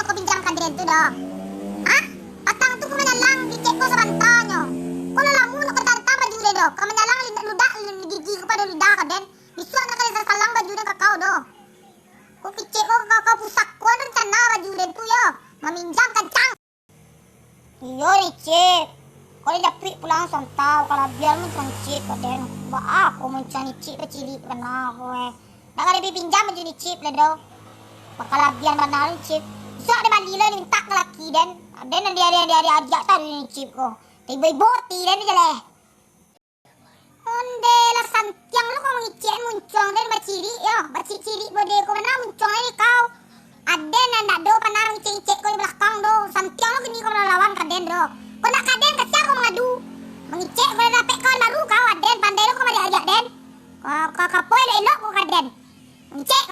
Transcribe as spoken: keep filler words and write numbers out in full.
Ko pinjamkan den tu doh. Hah? Patang tu ko manyalang kicek ko sabanta nyo. Ko lah lamo nak ka tantang baju den doh. Ka manyalang lidah ludah, gigi ko pado lidah ko den. Bisuak nak ka den sasalang baju den ka kau doh. Ko kicek ko ka kau pusako rencana baju den tu yo. Maminjam kancang. Iyo ni, Cip. Ko dijapuik pulang santau, kalabian mun cangcik ka den. Baa ko mun cangcik kacili bana ko eh. Nak ka den pinjam baju ni, Cip, lah doh. Bakalabian bana ni, Cip. Bisuak den bali lah, den mintak ka laki den. Den nan dia, dia, dia, dia ajak tadi ni, Cip, ko. Tibo-tibo ti den jaleh. Onde lah santiang lo ko mangicek muncuang den bacirik yo, bacirik-cirik